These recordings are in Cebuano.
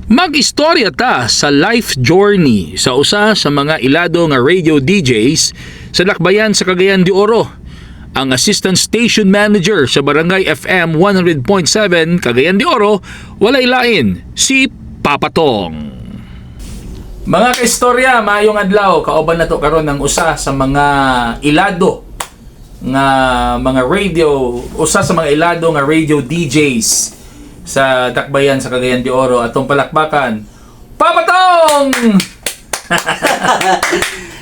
Mag-istorya ta sa life journey sa usa sa mga ilado nga radio DJs sa Dakbayan sa Cagayan de Oro. Ang Assistant Station Manager sa Barangay FM 100.7 Cagayan de Oro, walay lain, si Papa Tong. Mga kaistorya, maayong adlaw, kauban na to karon ang usa sa mga ilado nga mga radio, usa sa mga ilado nga radio DJs sa Dakbayan sa Cagayan de Oro, atong palakpakan, Papa Tong!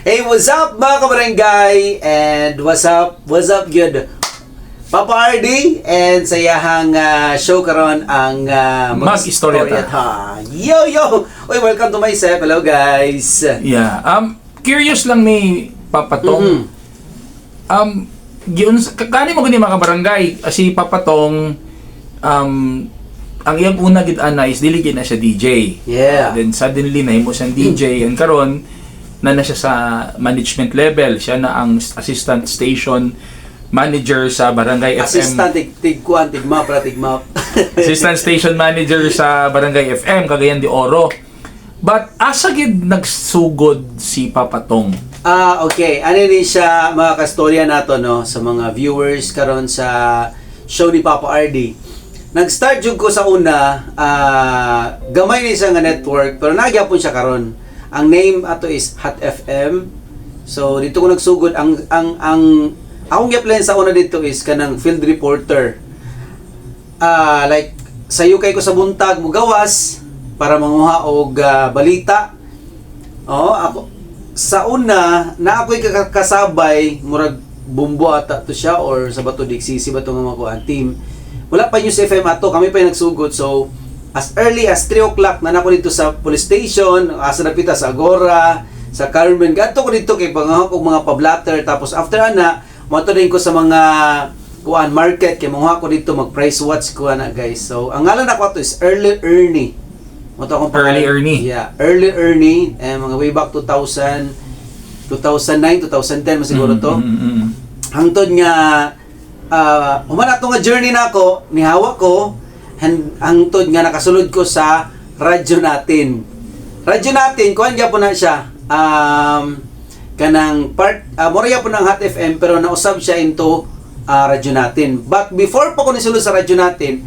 Hey, what's up, mga kabarangay? And what's up good, Papa RD and sa iyahang show karon ang Mag-istorya Ta. Ta. Yo, yo! Uy, welcome to myself. Hello, guys. Yeah. Curious lang ni Papa Tong. Giun kani mo gani, mga kabarangay, si Papa Tong, ang iyang una gid ana is dili gid na siya DJ. Then suddenly nahimo siyang DJ and karon na na siya sa management level. Siya na ang assistant station manager sa Barangay FM. Assistant, tig, tig kuan, tigmap, ra, tigmap. Assistant station manager sa Barangay FM Cagayan de Oro. But asa gid nagsugod si Papa Tong? Ah, okay. Ano ni siya, mga kastorya nato, no, sa mga viewers karon sa show ni Papa RD. Nag-start jud ko sa una, gamay ni siya nga network pero nagyapon siya karon. Ang name ato is Hot FM. So dito ko nagsugod. Ang akong gi-apply sa una dito is kanang field reporter. Like sayo kay ko sa buntag mugawas para manguha og balita. Oo, ako sa una na ako'y kasabay, murag bumbo ata to siya or sa Bato Dixie si Bato nga makuha team. Wala pa News FM ato, kami pa yung nagsugod. So as early as 3 o'clock na nako dito sa police station, asa na pita sa Agora, sa Carmen. Gadto ko dito kay pangahok og mga pablatter, tapos after ana, moadto din ko sa mga kuan market kay manguha ko dito, mag price watch ko ana, guys. So ang ngalan nako ato is Early Ernie. Mo to akong Early pangalan. Ernie. Yeah, Early Ernie, eh, mga way back 2000, 2009, 2010 man siguro to. Hangtod nga human ato nga journey nako, nihawa ko hangtod nga nakasulod ko sa radyo natin. Radyo natin, kuan gyapon na siya. Kanang part mura gyapon ng Hot FM pero nausab siya into radyo natin. But before pa ko nisulod sa radyo natin,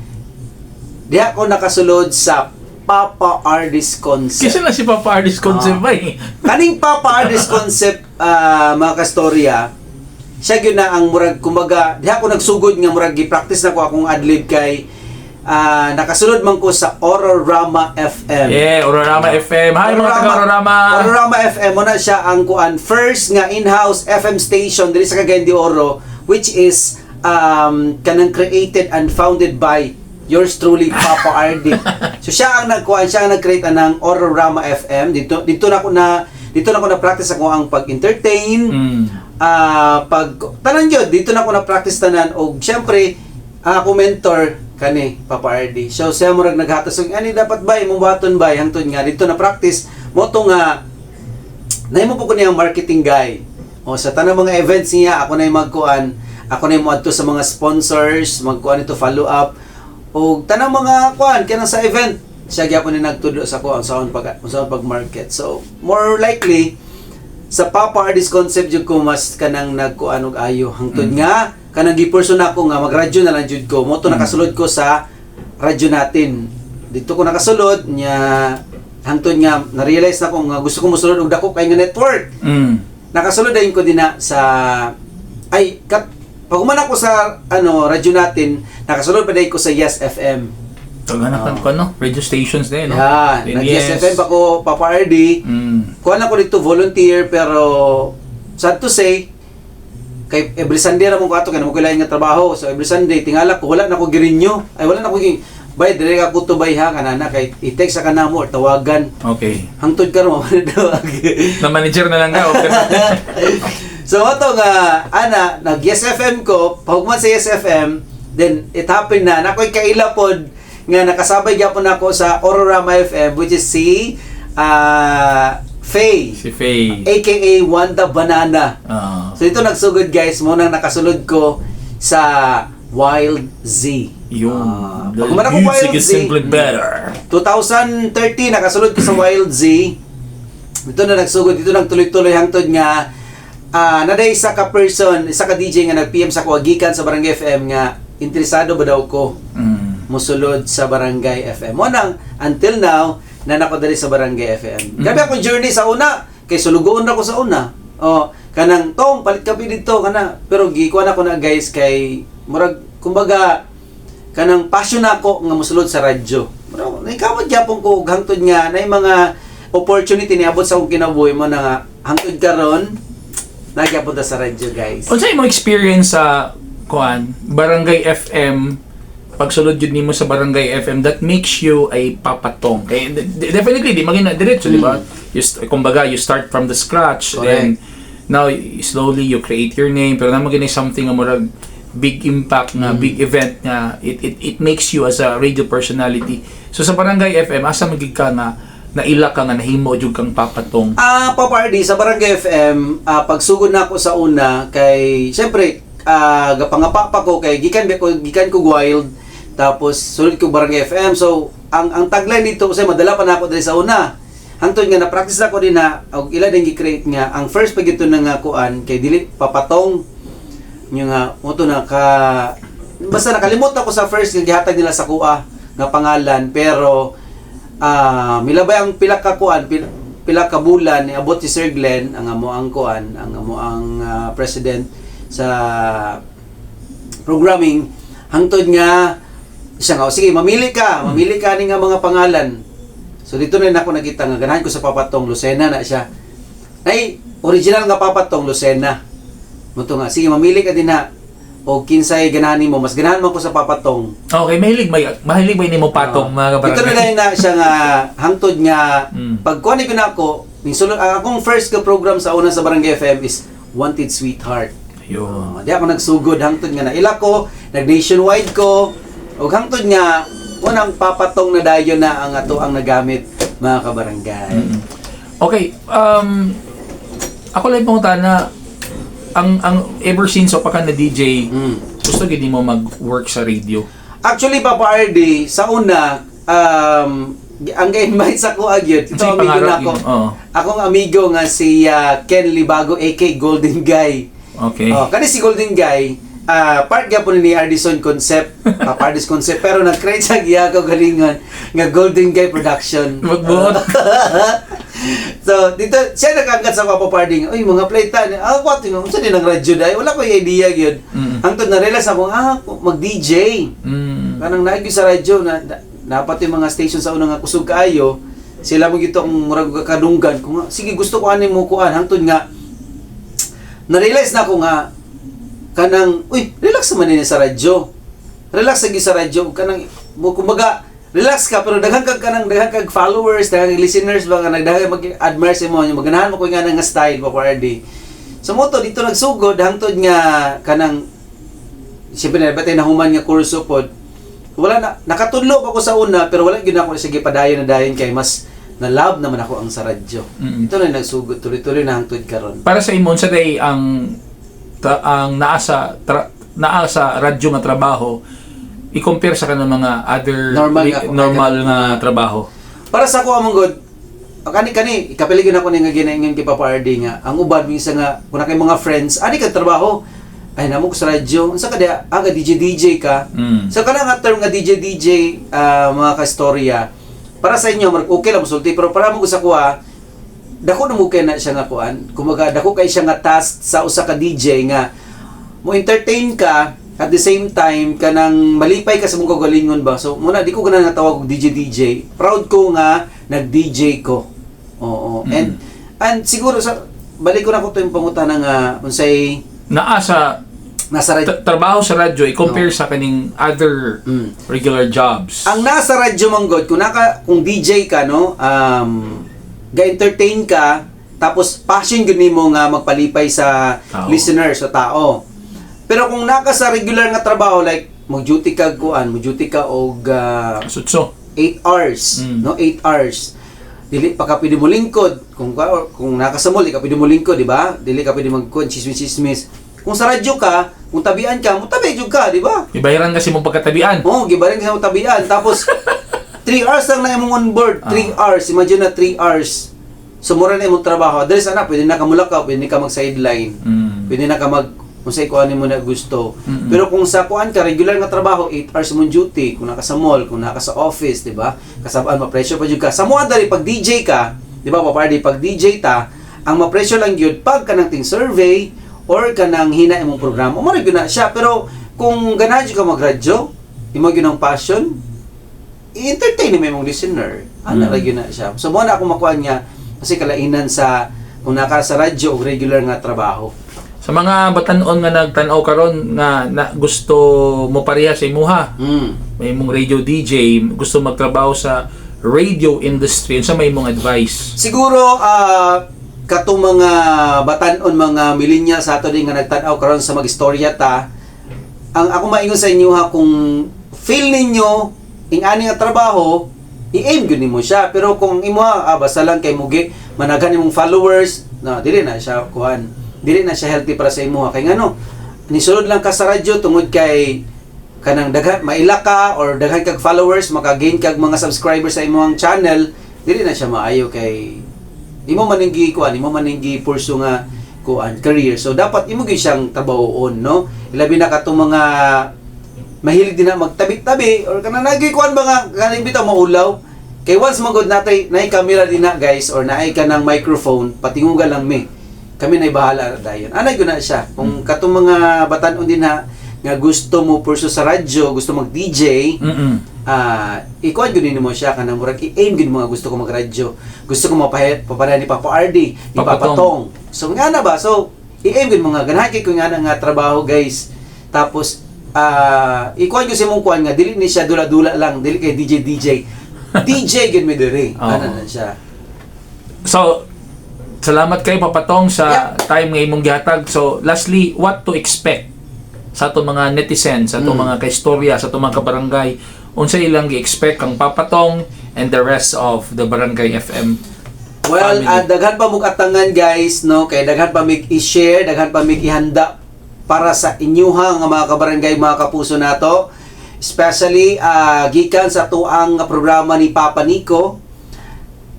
diha ko nakasulod sa Papa Ardis Concept. Kasi na si Papa Ardis Concept ba eh? Kaning Papa Ardis Concept, mga kastorya, siya gyud na ang murag kumbaga diha ko nagsugod nga murag gi-practice na ko akong adlib kay nakasulod man ko sa Aurorama FM. Yeah, Aurorama FM. Hi, mga taga Aurorama. Aurorama FM mo na siya ang kuan first nga in-house FM station diri sa Cagayan de Oro, which is kanang created and founded by yours truly, Papa RD. So siya ang nagkuan, siya ang nag-create anang Aurorama FM. Dito na ko na practice ako ang pag-entertain. Pag tanan yun, dito na ko na practice tanan og syempre ang ako mentor kani Papa RD. So siya murag naghatas og ani dapat ba imong buhaton ba, hangtod nga dito na practice mo to nga nahimo po ko niyang marketing guy. O sa tanang mga events niya, ako na yung magkuan, ako na yung moadto sa mga sponsors, magkuan ito, follow up og tanang mga kuan kanang sa event, siya gyapon ni nagtudlo sa kuan sa pag market. So more likely sa Papa Ardis Concept jud ko mas kanang nagkuan og ayo hangtod nga kanang gi-pursue na ako nga magradyo na lang jud ko mo to. Nakasulod ko sa radyo natin, dito ko nakasulod nya hangtod nga na-realize na ko nga gusto ko mosulod og dako kay nga network. Nakasulod din ko dinha sa ay kat pag human ako sa ano radyo natin, nakasulod pa din ko sa Yes FM. Taganakan ko, no? Radio stations din, no? Yeah, Then nag Yes FM pa ko, Papa RD. Kuha na ko dito volunteer pero sad to say kay every Sunday ra mo ko ato kay namo ko lain nga trabaho. So every Sunday tingala ko wala na ko girinyo. Ay, wala na ko gi bay dire ka kuto bay ha kanana kay i-text sa kanamo or tawagan. Hangtod karon mo tawag. Na manager na lang ka. Okay. So ato nga ana nag Yes FM ko, pahugman sa Yes FM, then it happened na nakoy kaila pod nga nakasabay gyapon nako sa Aurorama FM, which is si Faye, Si Faye. Aka Wanda Banana. So ito nagsugod, guys, mo nang nakasulod ko sa Wild Z. Yun. The Pag human ako music Wild is Z, simply better. 2013 nakasulod ko sa Wild Z. Dito na nagsugod, dito nang tuloy-tuloy hangtod nga naday isa ka person, isa ka DJ nga nag-PM sa ko gikan sa Barangay FM nga interesado ba daw ko musulod sa Barangay FM. Mo nang until now na nako diri sa Barangay FM. Grabe akong journey sa una kay sulugoon ra ko sa una. Oh, kanang tong palit kape dito kana, pero gikuan ako na, guys, kay murag kumbaga kanang passion nako nga mosulod sa radyo. Murag nakamot gyapon ko ug hangtod nga nay mga opportunity niabot sa akong kinabuhi mo na nga hangtod karon nagyapon ta sa radyo, guys. Unsa imong experience sa kuan, Barangay FM, pagsulod jud nimo sa Barangay FM that makes you a papatong? Kay definitely di maging na diretso, di ba? Kumbaga you start from the scratch. Correct. Then now slowly you create your name, pero naa man something nga murag big impact nga big event nga it makes you as a radio personality. So sa Barangay FM, asa magig ka nga naila ka nga nahimo jud kang papatong? Ah, Papa RD, sa Barangay FM, pagsugod na ako sa una kay syempre gapangapa pa ko kay gikan ba ko, gikan ko Wild, tapos sulod ko Barangay FM. So ang tagline dito kasi madala pa na ako diri sa una. Hangtod nga na practice ako din na og ila din gi-create nga ang first pag ito na nga kuan kay dili papatong yung nga mo to na ka, basta nakalimot ako sa first nga gihatag nila sa kuha nga pangalan, pero milabay ang pila ka kuan, pila ka bulan, niabot si Sir Glenn, ang amo ang kuan, ang amo ang president sa programming, hangtod nga siya nga, "O, sige, mamili ka ni nga mga pangalan." So dito na ako nakita nga ganahan ko sa Papatong Lucena na siya. Ay, original nga Papatong Lucena mo to nga, "Sige, mamili ka din na o kinsay ganahan nimo." Mas ganahan man ko sa Papatong. Okay, mahilig may nimo patong, mga Ito na kabarangay. lang na siya nga hangtod nga pag kuha ko na ako ning sulod, ang akong first ka program sa una sa Barangay FM is Wanted Sweetheart. Yun. Oh, di ako nagsugod hangtod nga naila ko, nag nationwide ko ug hangtod nga unang papatong na dayon na ang ato ang nagamit, mga kabarangay. Okay, ako lang pangutana, ang ever since o pa ka na DJ, gusto gid mo mag-work sa radio? Actually, Papa RD, sa una, ang ga-invite sa ko agyod, ito Unsay amigo pangarap na ako. yun? Oo. Akong amigo nga si Ken Libago aka Golden Guy. Oh, kani si Golden Guy, part gyapon ni Ardison Concept, Papa Ardis Concept, pero nag-create sa giya ko galingon nga Golden Guy Production. Magbuot. So, dito siya nag-angkat sa Papa Party nga, "Uy, mga play ta." Ah, what unsa din ang radyo dai? Wala ko idea gyud. Hangtod na realize ako mag-DJ. Kanang naigi sa radyo na dapat yung mga station sa unang nga kusog kaayo sila mo gito ang murag kadunggan ko nga, "Sige, gusto ko ani mo kuan." Hangtod nga na-realize na ako nga kanang, uy, relax naman din sa radyo, relax lagi sa radyo ug kanang mo kumbaga relax ka pero daghan kag kanang daghan kag followers, daghan kag listeners ba nga nagdaghan mag-admire sa imo, maganahan mo ko nga nga style pa RD. So mo to dito nagsugod hangtod nga kanang siyempre na ba tayo nahuman nga kurso pod, wala na nakatudlo pa ko sa una, pero wala gyud ako sige padayon na dayon kay mas na love naman ako ang sa radyo. Ito na nagsugod, tuloy-tuloy na hangtod karon. Para sa imo, unsa day ang naa sa radyo nga trabaho i-compare sa kanang mga other Normal nga- normal nga trabaho? Para sa ako among god, kani kani ikapiligin ako ni nga ginaingon kay Papa RD nga ang uban minsan nga kung na kay mga friends ani kag trabaho ay namo ko sa radyo, unsa ka diha, ga DJ DJ ka. So kana nga term nga DJ DJ, mga kastorya, para sa inyo marag okay lang musulti, pero para mo sa kuha dako na mo kay na siya nga kuan, kumbaga dako kay siya nga task sa usa ka DJ nga mo entertain ka, at the same time kanang malipay ka sa mong kagalingon ba. So muna di ko ganahan nga tawag og DJ DJ. Proud ko nga nag DJ ko, oo. And siguro sa balik ko na ko to yung pangutana nga unsay Naa sa nasa radyo. Trabaho sa radyo i-compare sa kaning other regular jobs. Ang nasa radyo man god, kung DJ ka, no, ga-entertain ka, tapos passion gyud nimo nga magpalipay sa Tao. Listener, sa tao. Pero kung naka sa regular nga trabaho, like mag-duty ka kuan, mag-duty ka og Sutso. 8 hours, no, 8 hours. Dili pa ka pwede mo lingkod kung naka sa mall, di ka pwede mo lingkod, di ba? Dili ka pwede magkuan chismis-chismis. Kung sa radyo ka, kung tabian ka, mo tabi jud ka, di ba? Ibayaran kasi mong pagkatabian. Oo, oh, gibarin ka sa tabian. Tapos, 3 3 hours lang na imong on board. 3 hours. Imagine na 3 hours. So mura na imong trabaho. Diri sana pwede na ka mulakaw, pwede na ka mag sideline. Pwede na ka mag kung sa kuan mo na gusto. Pero kung sa kuan ka regular nga trabaho, 8 hours mong duty, kung naka sa mall, kung naka sa office, di ba? Kasabaan ma-pressure pa jud ka. Sa mo dali pag DJ ka, di ba, Papa RD, pag DJ ta, ang ma-pressure lang gyud pag kanang ting survey or kanang hina imong programa. Mo gyud na siya, pero kung ganahan jud ka magradyo, imo gyud ang passion, i-entertain mo imong listener. Ana ra gyud na siya. So mo na ako makuha niya kasi kalainan sa kung naka sa radyo o regular nga trabaho. Sa mga batan-on nga nagtan-aw karon nga na gusto mo pareha sa imuha, may imong radio DJ, gusto magtrabaho sa radio industry, unsa may imong advice? Siguro katong mga batan-on, mga millennials sa ato din nga nagtan-aw karon sa Mag-istorya Ta, ang ako maingon sa inyo ha, kung feel ninyo ing ani nga trabaho, i-aim gyud nimo siya. Pero kung imo basta lang kay mugi managhan imong followers na, dili na siya kuan, dili na siya healthy para sa imo kay ngano nisulod lang ka sa radyo tungod kay kanang daghan maila ka or daghan kag followers, maka-gain kag mga subscribers sa imong channel, dili na siya maayo kay imo man ning gi kuan, imo man ning gi pursue nga kuan, career. So dapat imo gyud siyang trabahoon, no? Ilabi na katong mga mahilig din na magtabi-tabi or kanang nagi kuan ba nga kaning bitaw maulaw kay once magod natay nay camera din na, guys, or naay ka ng microphone, patinguga lang mi, kami nay bahala ra dayon. Anay gyud na siya. Kung katong mga batan-on din ha nga gusto mo pursue sa radyo, gusto mag DJ, ikuan gyud nimo siya, kanang murag i-aim gyud mo nga gusto ko magradyo, gusto ko mapahe papareha ni Papa RD, ni Papa Papa Tong. Tong. So nga na ba, so i-aim gyud mo nga ganahan kay ko nga na nga trabaho, guys. Tapos ikuan gyud sa imong kuan nga dili ni siya dula-dula lang, dili kay DJ DJ DJ gyud mi diri. Ana na siya. So, salamat kay Papa Tong sa time nga imong gihatag. So, lastly, what to expect sa atong mga netizens, sa atong mga kaistorya, sa atong mga kabarangay, unsa ilang gi-expect kang Papa Tong and the rest of the Barangay FM Well, family? Daghan pa mong atangan, guys, no? Kay daghan pa mig i-share, daghan pa mig ihanda para sa inyuha nga mga kabarangay, mga kapuso nato. Especially gikan sa tuang nga programa ni Papa Nico.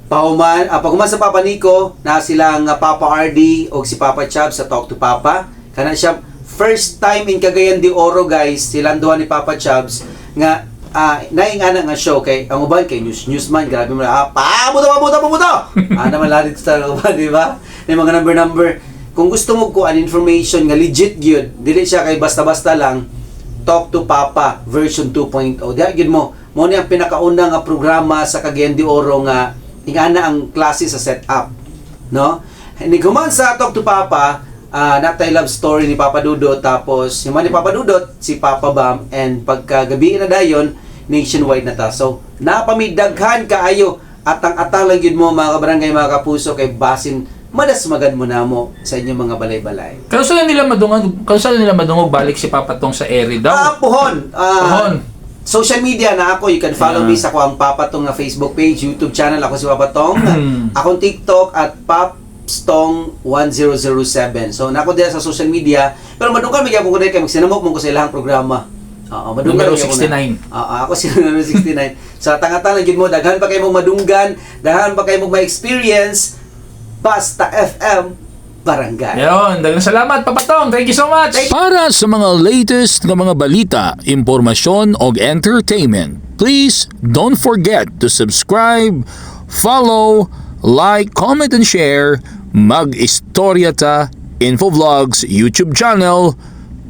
Pahuman sa Papa Nico, na silang Papa RD o si Papa Chab sa Talk to Papa. Kana siya first time in Cagayan de Oro, guys, silang duha ni Papa Chabs nga naing ana nga show kay ang uban kay news newsman, grabe mo pabuto pabuto pabuto ana man lalit sa uban, di ba? May mga number number. Kung gusto mo ko an information nga legit gyud, dili siya kay basta-basta lang, Talk to Papa version 2.0. Diha gyud mo mo ni ang pinakauna nga programa sa Cagayan de Oro nga ingana ang klase sa setup, no? Niguman sa Talk to Papa, natay love story ni Papa Dudot, tapos yung man ni Papa Dudot, si Papa Bam, and pagkagabi na dayon, nationwide na ta. So, napamidaghan kaayo atang-atang lang yun mo, mga kabarangay, mga kapuso, kay basin madasmagan mo na mo sa inyong mga balay-balay. Kanus-a nila madungog balik si Papa Tong sa ere daw? Ah, puhon. Puhon. Social media na ako. You can follow me sa kuang Papa Tong nga Facebook page, YouTube channel. Ako si Papa Tong. Akong TikTok at Popstong1007. So, nako diya sa social media. Pero madunggan magyapon ko dahil kay magsinamok mo ko sa ilahang programa. Oo, madunggan Numero magyapon na. 69. Oo, ako si numero 69. Sa tanga-tanga gyud mo, daghan pa kayo mong madunggan, daghan pa kayo mong ma-experience. Basta FM Barangay. Yun, daghang salamat, Papa Tong. Thank you so much. Para sa mga latest nga mga balita, impormasyon og entertainment, please don't forget to subscribe, follow, like, comment and share Mag-Istorya Ta Info Vlogs YouTube channel,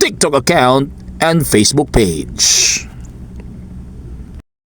TikTok account, and Facebook page.